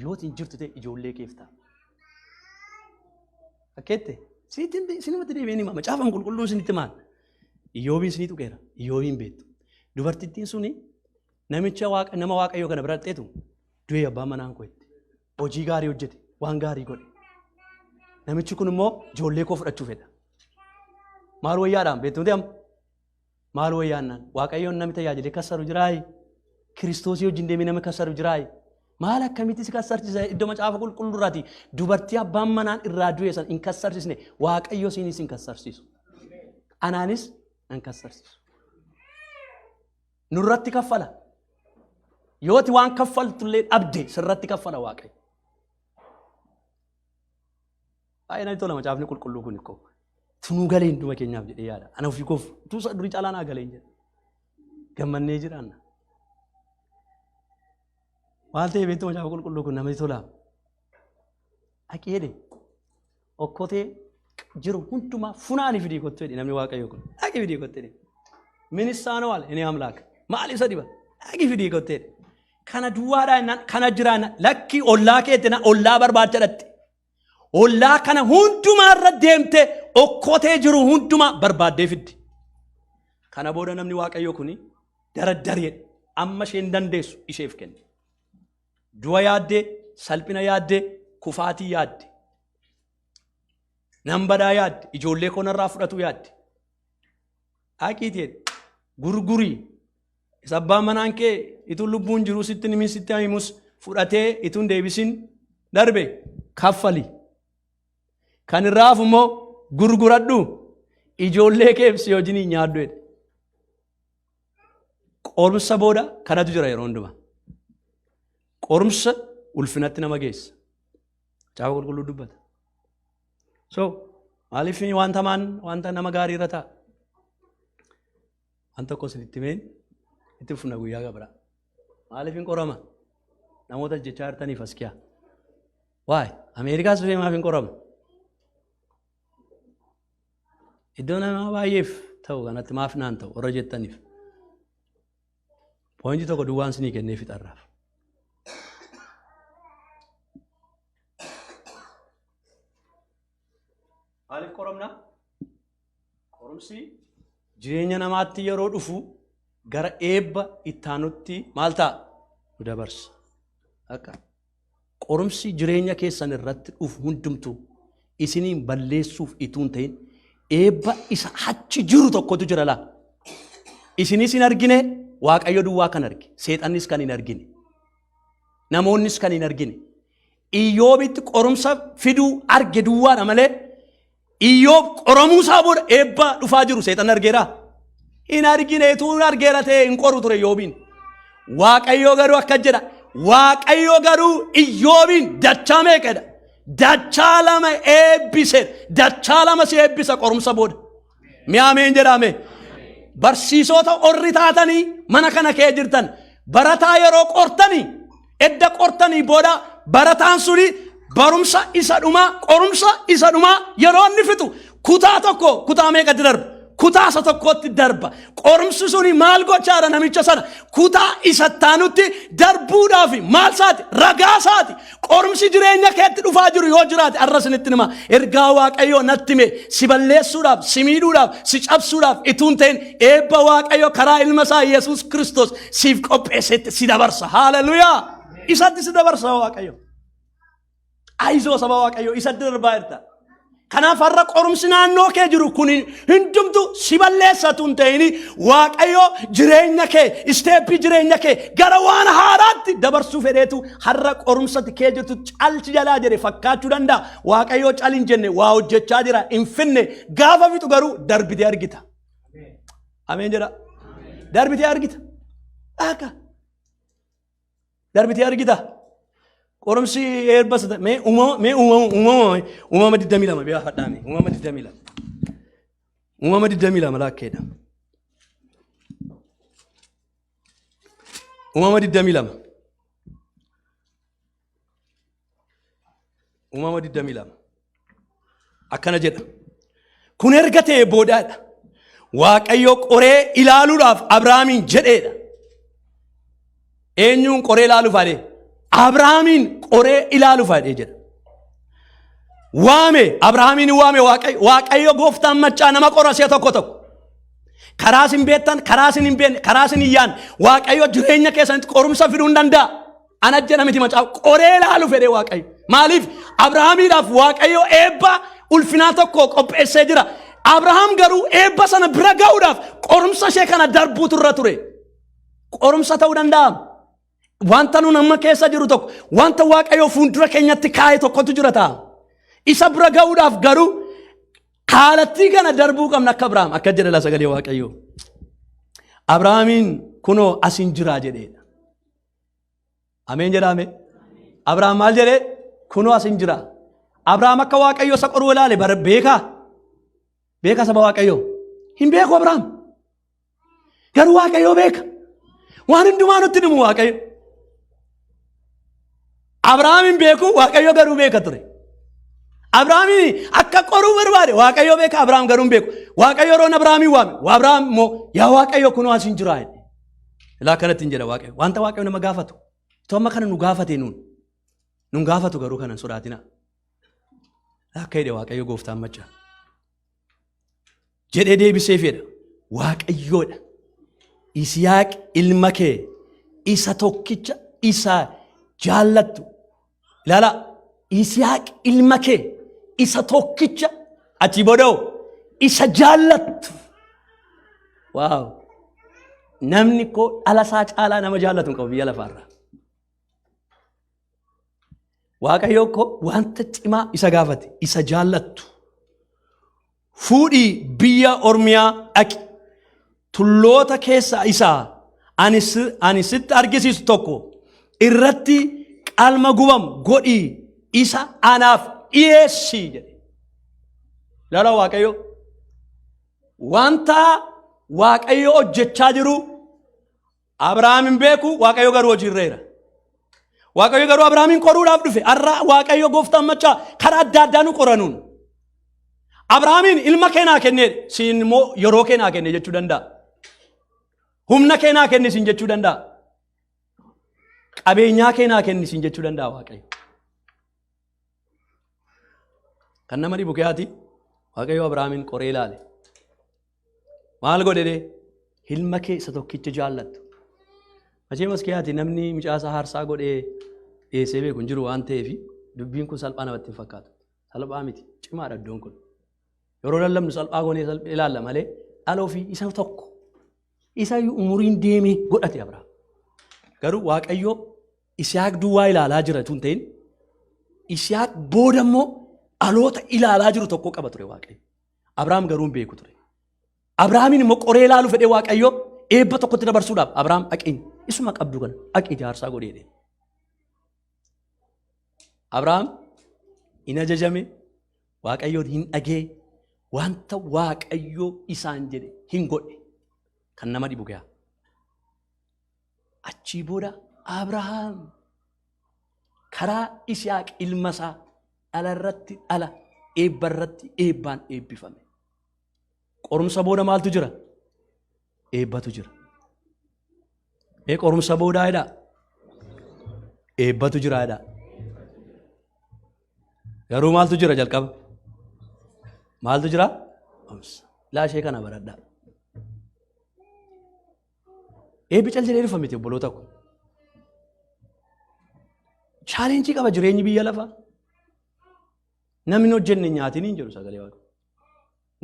Yoo hin jirtu ta'e ijoollee keef ta'a. Fakkeette sinumatti deebi'een hima. Macaafan qulqulluun isinitti maal? Iyyoobiin isinii tuqeera. Iyyoobiin beektu. Dubartittiin suni namicha waaqa nama Waaqayyoo kana bira dhaqxeetu du'e abbaan manaan koo itti. Hojii gaarii hojjete, waan gaarii godhe. Namichi kun immoo ijoollee koo fudhachuu fedha. Maal wayyaadhaan beektu miti amma? Maal wayyaannaan? Waaqayyoon namni tajaajilee kassaru jiraayi? Kiristoosii wajjin deemee nama kassaru jiraayi? Maal akkamitti si kassarsiisa? Iddoo macaafa qulqulluu irraati dubartii abbaan manaan irraa du'e san hin kassarsiisne, Waaqayyo siinis hin kassarsiisu. Anaanis hin kassarsiisu. Nurratti kaffala. Yooti waan kaffaltullee dhabde sirratti kaffala Waaqayyo. Baay'ee natti tola macaafni qulqulluu kun ikkoo. Tunuu galee hunduma keenyaaf jedhee yaada. Ana ofii koof tuusa durii caalaa naa galee hin jedha. Gammannee jiraanna. Maal ta'e beektu macaafa qulqulluu kun namatti tola. Dhaqee jedhe okkotee jiru hundumaa funaanii fidii kottu jedhe namni Waaqayyoo kun. Dhaqii fidii kottu jedhe. Ministaanoo inni amlaaka. Maal isa diba? Dhaqii fidii kottu jedhe. Kana duwwaadhaa jennaan kana jiraa jennaan lakkii ollaa keetti na ollaa barbaacha dhatti. Ollaa kana hundumaa irra deemtee okkotee jiru hundumaa barbaaddee fiddi. Kana booda namni Waaqayyoo kuni daraddaree amma isheen dandeessu isheef kenne. Du'a yaaddee, salphina yaaddee, kufaatii yaadde. Nan badaa yaadde, ijoollee koo narraa fudhatu yaadde. Dhaqiitii gurgurii isa abbaan manaan kee ituun lubbuun jiruu sitti himin sitti himus fudhatee ituun deebisin darbe kaffali. Kan irraa hafu immoo gurguradhu, ijoollee keef si wajjin nyaadhu jedhe. Qorumsa booda kanatu jira yeroo hundumaa. Qorumsa ulfinatti nama geessa. Macaafa qulqulluu dubbata. So maaliif wanta maan wanta nama gaarii irra ta'a? Waan tokko isinitti himeen itti fufna guyyaa gabra. Maaliif hin qorama? Namoota jechaa jirtaniif as kiyaa. Waay Ameerikaas dhufee maaf hin qorama? Iddoo nama baay'eef ta'u kanatti maaf naan ta'u warra jettaniif. Poointii tokko duwwaan isinii kennee fixarraaf. Maaliif qoramna? Qorumsi jireenya namaatti yeroo dhufu gara eebba ittaanutti maal ta'a? Nu dabarsa. Akka qorumsi jireenya keessan irratti dhufu hundumtuu isiniin balleessuuf ituu hin ta'in eebba isa achi jiru tokkotu jira laa. Isinis hin argine, Waaqayyo duwwaa kan arge, seexannis kan hin argine, namoonnis kan hin argine. Iyyoobitti qorumsa fiduu arge duwwaadha malee Iyyoob qoramuu isaa booda eebba dhufaa jiru seexanni argeeraa? Hin argine utuu hin argeera ta'e hin qoru ture Iyyoobiin. Waaqayyo garuu akkas jedha. Waaqayyo garuu Iyyoobiin dachaa meeqadha? Dachaa lama eebbise. Dachaa lama si eebbisa qorumsa booda. Mee ameen jedhame. Barsiisota orri taatanii mana kana kee jirtan barataa yeroo qortanii edda qortanii booda barataan suni barumsa isa dhumaa qorumsa isa dhumaa yeroo inni fixu kutaa tokko kutaa meeqatti darba? Kutaa isa tokkotti darba. Qorumsi suni maal gochaadha namicha sana kutaa isa taanutti darbuudhaaf maal isaati? Ragaa isaati. Qorumsi jireenya keetti dhufaa jiru yoo jiraate har'a isinitti hima. Ergaa Waaqayyoo natti hime si balleessuudhaaf, si miidhuudhaaf, si cabsuudhaaf ituu hin ta'in eebba Waaqayyoo karaa ilma isaa Yesuus Kiristoos siif qopheessetti si dabarsa. Haaleluyyaa! Isatti si dabarsa Waaqayyo. Ayizoo saba Waaqayyoo isatti darbaa jirta. Kanaaf har'a qorumsi naannoo kee jiru kun hundumtu si balleessatu hin ta'in Waaqayyo jireenya kee isteeppii jireenya kee gara waan haaraatti dabarsuu fedheetu har'a qorumsatti kee jirtu calchi jalaa jedhe fakkaachuu danda'a. Waaqayyo cal hin jenne waa hojjechaa jira hin finne gaafa fixu garuu darbitee argita. Ameen jedha. Darbitee argita. Akka. Darbitee argita. Qorumsi eebba isa mee uumama mee uumama uumama uumama 22 biraa fadhaame uumama 22 uumama 22 laakkeedha. Uumama 22 uumama 22 akkana jedha. Kun erga ta'e boodaadha. Waaqayyo qoree ilaaluudhaaf Abrahaamiin jedheedha. Eenyuun qoree ilaaluuf adee? Abrahaamiin qoree ilaaluuf adee jedha. Waame Abrahaamiin waame Waaqayyo Waaqayyo gooftaan maccaa nama qora si'a tokko tokko. Karaa isin beektan, karaa isin hin beekne, karaa isin hin yaadne Waaqayyo jireenya keessanitti qorumsa fiduu hin danda'a. Ana jedha miti macaafa qoree ilaalu fedhe Waaqayyo. Maaliif Abrahaamiidhaaf Waaqayyo eebba ulfinaa tokko qopheessee jira. Abrahaam garuu eebba sana bira ga'uudhaaf qorumsa ishee kana darbuutu irra ture. Qorumsa ta'uu danda'a. Wanta nuun amma keessa jiru tokko wanta Waaqayyo fuuldura keenyatti kaa'e tokkotu jira ta'a. Isa bira ga'uudhaaf garuu haalattii kana darbuu qabna akka Abrahaam akka jedhe la sagalee Waaqayyoo. Abrahaamiin kunoo asin jiraa jedheedha. Ameen jedhaame. Abrahaam maal jedhee? Kunoo asin jira. Abrahaam akka Waaqayyo isa qoruu ilaale bara beekaa? Beekaa saba Waaqayyoo? Hin beeku Abrahaam. Garuu Waaqayyoo beeka. Waan hundumaa nutti himu Waaqayyo. Abrahaam hin beeku Waaqayyo garuu beeka ture. Abrahaamiin akka qoruu barbaade Waaqayyo beeka Abrahaam garuu hin beeku. Waaqayyo yeroon Abrahaamiin waame Abrahaam immoo yaa Waaqayyo kunoo asin jira jedhe. Ilaa akkanatti hin jedha Waaqayyo. Wanta Waaqayyo nama gaafatu. Itoo amma kana nu gaafate nuun. Nun gaafatu garuu kana hin sodaatina. Akka jedhe Waaqayyo gooftaan macca. Jedhee deebisee fedha. Waaqayyoodha. Isiyaaq ilma kee isa tokkicha isa jaallattu. Ilaala. Isiyaaq ilma kee isa tokkicha achii booda'u isa jaallattu. Waaw! Namni koo dhala isaa caalaa nama jaallatu hin qabu biyya lafaarraa. Waaqayyo koo wanta cimaa isa gaafate isa jaallattu. Fuudhii biyya Ormiyaa dhaqi. Tulloota keessa isaa ani sitti argisiisu tokko irratti qalma gubamu godhii isa anaaf dhiyeessi jedhe. Ilaala Waaqayyo. Wanta Waaqayyo hojjechaa jiru Abrahaam hin beeku, Waaqayyo garuu hojiirra jira. Waaqayyo garuu Abrahaamiin qoruudhaaf dhufe. Har'a Waaqayyo gooftaan maccaa karaa adda addaa nu qoranuun. Abrahaamiin ilma kee naa kennee siin immoo yeroo kee naa kenne jechuu danda'a. Humna kee naa kenne siin jechuu danda'a. Qabeenyaa kee naa kenni siin jechuu danda'a Waaqayyo. Kan nama dhibu keeyaati Waaqayyo Abrahaamin qoree ilaale. Maal godhe dee? Ilma kee isa tokkicha jaallattu. Macheemas keeyaati namni mucaasaa haarsaa godhee dhiyeessee beeku hin jiru waan ta'eef dubbiin kun salphaa namatti hin fakkaatu. Salphaa miti. Cimaadha iddoon kun. Yeroo lallabnu salphaa goonee ilaalla malee dhala ofii isa tokko isa umuriin deemee godhate Abrahaam. Garuu Waaqayyo Isihaaq duwwaa ilaalaa jira tun ta'in Isihaaq booda immoo dhaloota ilaalaa jiru tokko qaba ture Waaqayyo. Abrahaam garuu hin beeku ture. Abrahaamiin immoo qoree ilaaluu fedhee Waaqayyo eebba tokkotti dabarsuudhaaf Abrahaam dhaqi isuma qabdu kana dhaqi jaarsaa godhee deeme. Abrahaam hin ajajame Waaqayyoon hin dhagee wanta Waaqayyo isaan jedhe hin godhe kan nama dhibu ga'a. Achii booda Abrahaam karaa Isihaaq ilma isaa dhala irratti dhala eebba irratti eebbaan eebbifame. Qorumsa booda maaltu jira? Eebbatu jira. Mee qorumsa boodaa jedhaa? Eebbatu jira jedhaa. Garuu maaltu jira jalqaba? Maaltu jira? Qorumsa. Laa ishee kana baradhaa. Eebbi cal jedhee dhufa miti obboloota ko. Chaalenjii qaba jireenyi biyya lafaa. Namni hojjenne hin nyaatin hin jedhu sagalee waaqa.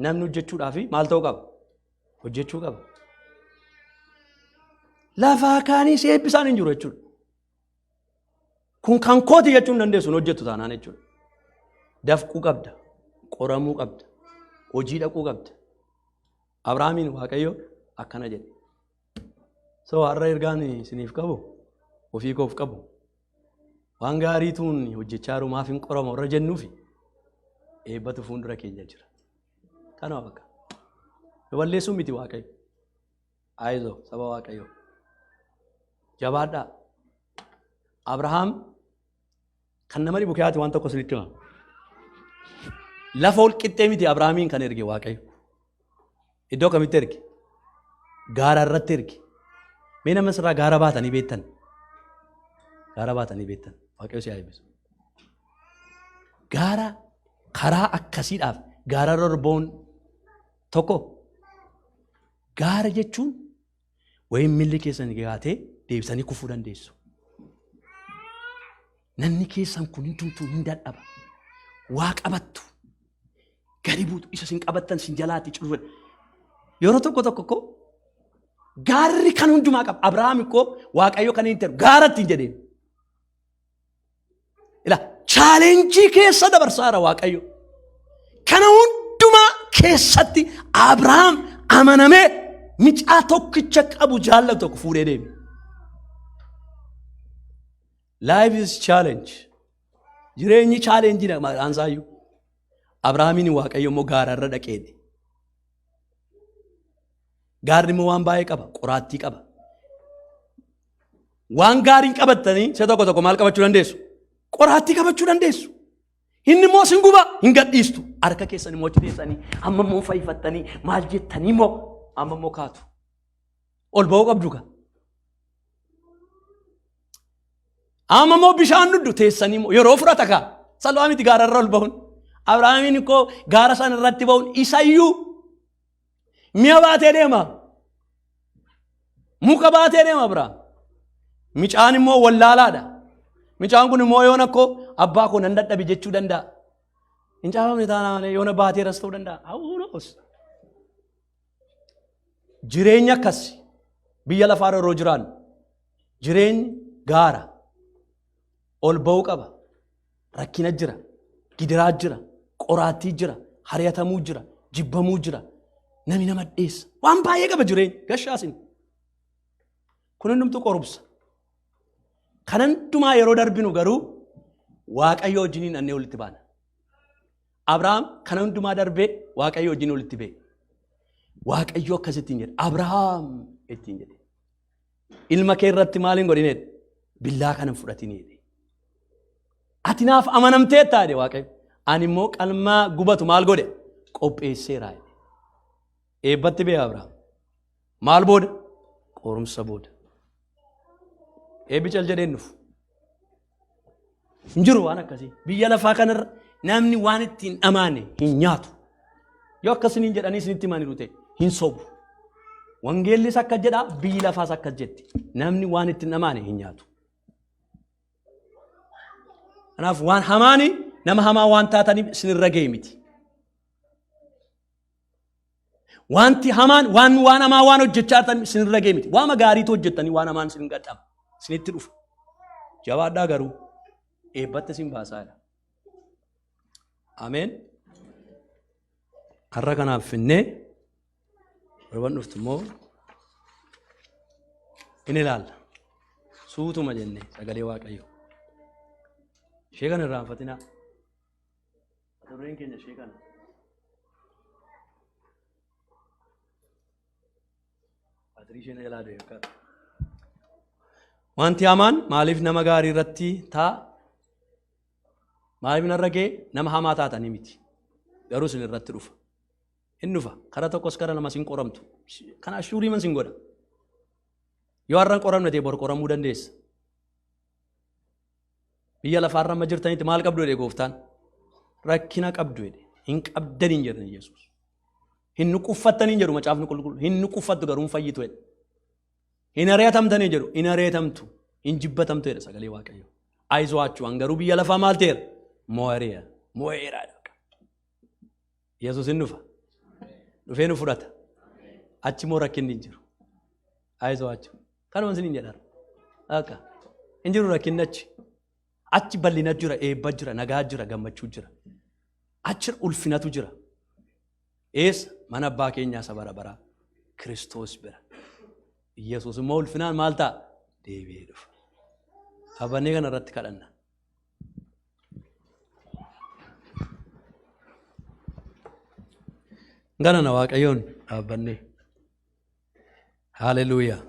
Namni hojjechuudhaaf maal ta'uu qaba? Hojjechuu qaba. Lafaa kaanii si eebbisaan hin jiru jechuudha. Kun kan kooti jechuu hin dandeessu hin hojjettu taanaan jechuudha. Dafquu qabda, qoramuu qabda, hojii dhaquu qabda. Abrahaamiin Waaqayyo akkana jedhe. So har'a ergaan isiniif qabu ofii koof qabu waan gaariituun hojjechaa jiru maaf hin qorama warra jennuufi eebbatu fuuldura keenya jira. Kanuma bakka. Nu balleessuun miti Waaqayyo. Ayizo saba Waaqayyo. Jabaadhaa. Abrahaam kan nama dhibu keeyaati waan tokko isinitti hima. Lafa ol qixxee miti Abrahaamiin kan erge Waaqayyo. Iddoo kamitti erge? Gaara irratti erge. Mee nama sirraa gaara baatanii beektan? Gaara baatanii beektan. Waaqayyo si haa eebbisu. Gaara karaa akkasiidhaaf gaara irra ol ba'uun tokko gaara jechuun wayii milli keessan gaatee deebisanii kufuu dandeessu. Namni keessan kun hundumtuu hin dadhaba. Waa qabattu. Gadi buutu isa isin qabattan isin jalaatti cufu. Yeroo tokko tokko koo gaarri kan hundumaa qaba. Abrahaam koo Waaqayyo kan hin ta'u gaara ittiin jedheen. Ila chaalenjii keessa dabarsaara Waaqayyo. Kana hundumaa keessatti Abrahaam amanamee micaa tokkicha qabu jaallatu tokko fuudhee deeme. Life is challenge. Jireenyi challenge dha maqaan isaayyuu. Abrahaamiin Waaqayyo immoo gaara irra dhaqeedhe. Gaarri immoo waan baay'ee qaba, qoraattii qaba. Waan gaariin qabattanii isa tokko tokko maal qabachuu dandeessu? Qoraattii qabachuu dandeessu. Inni immoo sin guba hin gadhiistu. Harka keessan immoo achi teessanii amma immoo fayyifattanii maal jettanii immoo amma immoo kaatu. Ol ba'uu qabdu ka. Amma immoo bishaan dhuddu teessanii immoo yeroo fudhata kaa. Salphaa miti gaararra ol ba'uun. Abrahaamiin koo gaara sana irratti ba'uun isayyuu mi'a baatee deema. Muka baatee deema Abrahaam. Micaan immoo wallaalaadha. Micaan kun immoo yoona koo abbaa koo nan dadhabe jechuu danda'a. Hin caafamne taanaa malee yoona baateeras ta'uu danda'a. Who knows? Jireenya akkas biyya lafaa irra yeroo jiraannu jireenyi gaara ol ba'uu qaba. Rakkina jira, gidiraa jira, qoraattii jira, hari'atamuu jira, jibbamuu jira. Nami nama dheessa. Waan baay'ee qaba jireenya. Gashaasin. Kun hundumtuu qorumsa. Kan hundumaa yeroo darbinu garuu Waaqayyo wajjiniin annee walitti baana. Abrahaam kana hundumaa darbee Waaqayyo wajjin walitti ba'e. Waaqayyo akkasittiin jedhe. Abrahaam ittiin jedhe. Ilma kee irratti maal hin godhin jedhe. Billaa kana hin fudhatin jedhe. Ati naaf amanamteetta jedhe Waaqayyo. Ani immoo qalmaa gubatu maal godhe? Qopheesseera jedhe. Eebbatti ba'e Abrahaam. Maal booda? Qorumsa booda. Eebbi cal jedheen dhufu. Hin jiru waan akkasii. Biyya lafaa kanarra namni waan ittiin dhamaane hin nyaatu. Yoo akkasiniin jedhanii isinitti himaniiru ta'e hin sobu. Wangeellis akka jedha biyyi lafaas akkas jetti. Namni waan ittiin dhamaane hin nyaatu. Kanaaf waan hamaani nama hamaa waan taataniif isinirra ga'e miti. Wanti hamaan waan waan hamaa waan hojjechaa jirtan isinirra ga'e miti. Waama gaariitu hojjettanii waan hamaan isin gadhama. Isinitti dhufa. Jabaadhaa garuu eebbatti isin baasaa jira. Ameen. Har'a kanaaf finnee torban dhuftu immoo in ilaalla. Suutuma jenne sagalee Waaqayyoo. Ishee kana irraanfatinaa. Mata dureen keenya ishee kana. Baatirii isheen jalaa du'e fakkaata. Wanti hamaan maaliif nama gaarii irratti ta'a? Maaliif narra ga'e? Nama hamaa taatanii miti. Garuu isin irratti dhufa. Hin dhufa. Kara tokkos kara lama sin qoramtu. Kana ashuurii man sin godha. Yoo har'a hin qoramne ta'e bor qoramuu dandeessa. Biyya lafaarra amma jirtanitti maal qabdu jedhe gooftaan? Rakkina qabdu jedhe. Hin qabdan hin jedhan Yesuus. Hin nuquffattan hin jedhu macaafni qulqulluun. Hin nuquffattu garuu hin fayyitu jedhe. Hin ari'atamtan hin jedhu. Hin ari'atamtu. Hin jibbatamtu jedha sagalee Waaqayyoo. Ayizoo an garuu biyya lafaa maal ta'eera? Mo'eera. Mo'eera. Yesuus hin dhufa. Dhufee nu fudhata. Achi immoo rakkinni hin jiru. Ayizoo Kanuma isiniin jedhara. Akka hin jiru rakkinni achi. Achi bal'ina jira, eebba jira, nagaa jira, gammachuu jira. Achi ulfinatu jira. Eessa mana abbaa keenyaa isa bara baraa Kiristoos bira. Yesuus immoo ulfinaan maal ta'a? Deebi'ee dhufa. Dhaabannee kana irratti kadhanna. Ganana Waaqayyoon dhaabbannee. Haleluuyaa.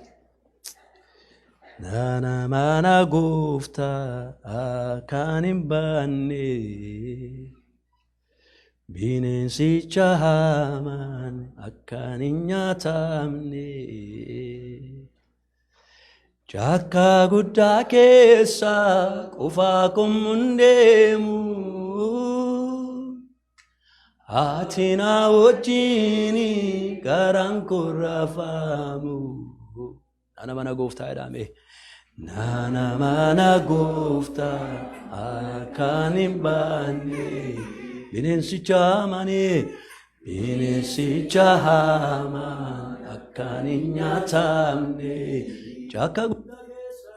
Nana mana gooftaa akkaan hin baanne bineensicha hamaan akkaan hin nyaatamne caakkaa guddaa keessa qofaa koon deemu. Ati na wajjini garaan koo raafamu. Nana mana gooftaa jedhame. Nana mana gooftaa akkaan hin baanne. Bineensicha hamanii bineensicha hamaan akkaan hin nyaatamne. Caakkaa guddaa keessa.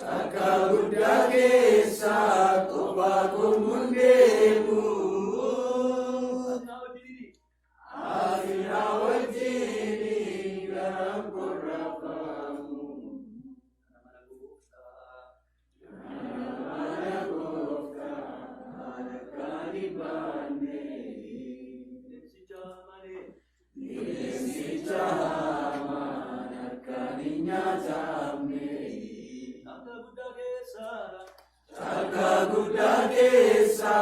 Caakkaa guddaa keessa qofaa koon deemu. Ati na wajjini garaan koo raafamu. Mana gooftaa akkaan hin baanne. Bineensicha hamaan akkaan hin nyaatamne. Caakkaa guddaa keessa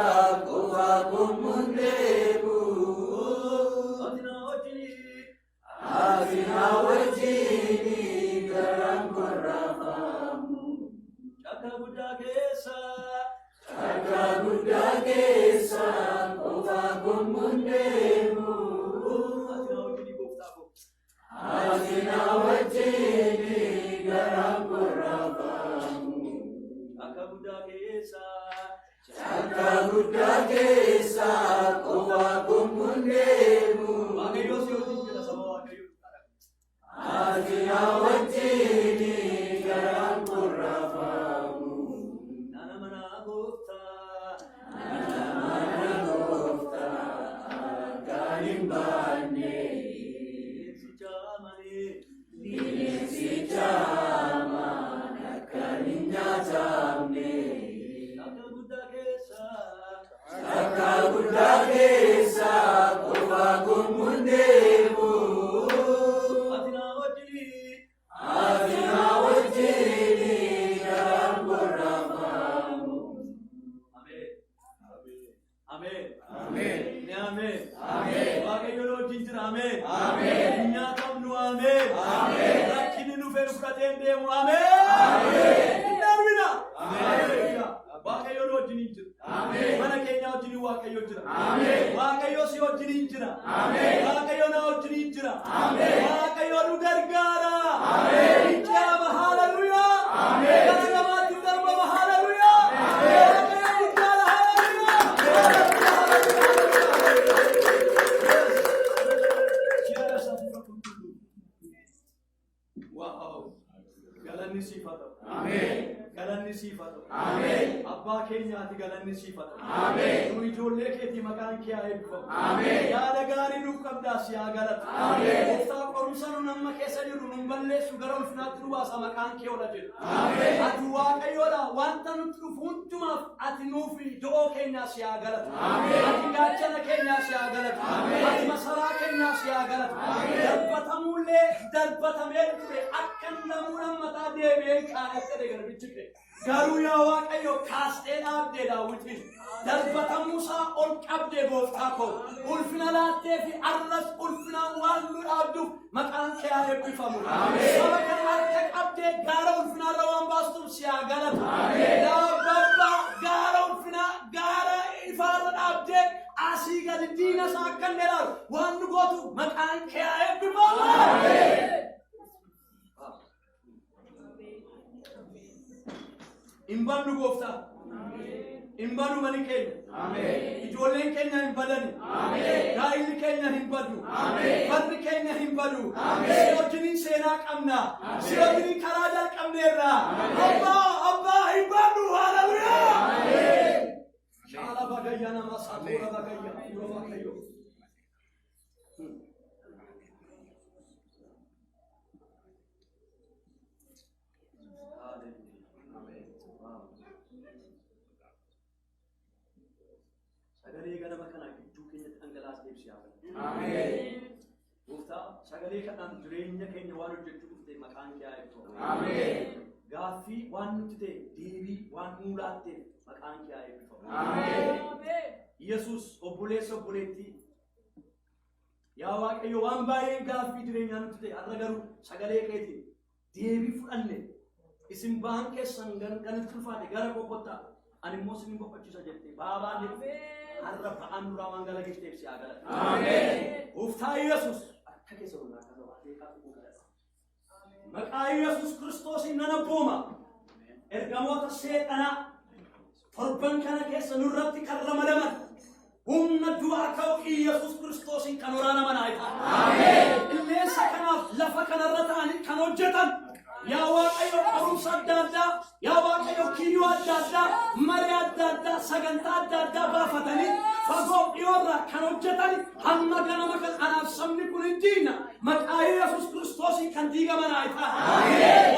qofaa koon deemu. Ati na wajjini garaan koo raafamu. Caakkaa guddaa keessa. Caakkaa guddaa keessa qofaa koon deemu. Ati na wajjini garaan koo raafamu. Caakkaa guddaa keessa. Caakkaa guddaa keessa qofaa koon deemu. Waaqayyo si wajjin jira saba Waaqayyoo. Ati na wajjini garaan koo raafamu. Nana mana gooftaa. Mana gooftaa akkaan hin baanne. Bineensicha malee. Bineensicha hamaan akkaan hin nyaatamne. Caakkaa guddaa keessa. Caakkaa guddaa keessa qofaa koon deemu. Ati na wajjini. Ati na wajjini garaan koo raafamu. Ameen. Ameen. Ameen. Ni ameen. Ameen. Waaqayyo nu wajjin jira. Ameen. Ameen. Hin nyaatamnu. Ameen. Ameen. Rakkinni dhufee nu fudhatee hin deemu. Ameen. Galanni siif haa ta'u. Galanni siif haa ta'u. Abbaa keenyaati galanni siif haa ta'u. Nu ijoollee keetii maqaan kee haa eebbifamu. Yaada gaarii nuuf qabdaa si haa galatu. Gooftaa, qorumsa nu amma keessa jirru nun balleessu, gara ulfinaatti nu baasa, maqaan kee ola jedhu. Ati Waaqayyoodha, wanta nutti dhufu hundumaaf ati nuuf do'oo keenyaa, si haa galatu. Ati gaachana keenyaa, si haa galatu. Ati masaraa keenyaa, si haa galatu. Darbatamuullee darbatamee ture akka namuu lammataa deebi'ee kaanetti jedhe garbichi kee. Garuu yaa Waaqayyo, kaastee dhaabdee Daawwitiin. Darbatamuusaa ol qabdee, gooftaa koo. Ulfina laattee fi arras ulfinaan waan nu dhaabduuf maqaan kee haa eebbifamu. Saba kana harka qabdee gaara ulfinaarra waan baastuuf si haa galatu. Yaa Abbaa, gaara ulfinaa gaara ifaarra dhaabdee asii gadi diina isaa akka inni ilaalu waan nu gootu maqaan kee haa eebbifamu. Hin badnu, gooftaa. Hin badu mani keenya. Ijoolleen keenya hin badani. Gaa'illi keenya hin badu. Barri keenya hin badu. Si wajjiniin seenaa qabna. Si wajjiniin karaa jalqabneerra. Abbaa, abbaa, hin badu. Haleluyaa. Shaala bagayya nama satoora bagayya. Yeroo Waaqayyoo. Sagalee ganama kana gidduu keenyatti dhangalaas deebisi haa. Gooftaa, sagalee kanaan jireenya keenya waan hojjechuu dhufte maqaan kee haa eebbifamu. Gaaffii waan nutti ta'e deebii waan nuu laatteef maqaan kee haa eebbifamu. Yesuus, obboleessa, obboleettii, yaa Waaqayyo, waan baay'een gaaffii jireenyaa nutti ta'e har'a garuu sagalee keetiin deebii fudhanne. Isin ba'aan keessan ganatti ulfaate gara koo kottaa, ani immoo isin boqochiisa jette, ba'aa baanee dhufe, har'a ba'aan duraa waan galageefteef si haa galatu. Gooftaa Yesuus, akka keessa walaa akka baatee qabu galata. Maqaa Yesuus Kiristoosiin nan abbooma. Ergamoota seexanaa torban kana keessa nurratti kan ramadaman humna du'aa ka'u Yesuus Kiristoosiin kan waraanaman haa ta'an. Qilleensa kanaaf lafa kanarra ta'anii kan hojjetan, yaa Waaqayyo, qorumsa adda addaa, yaa Waaqayyo, kiyyoo adda addaa, marii adda addaa, sagantaa adda addaa baafatanii fagoo dhiyoorraa kan hojjetan hamma ganama kan anaaf sabni kun hin diina, maqaa Yesuus Kiristoosiin kan diigaman haa ta'an.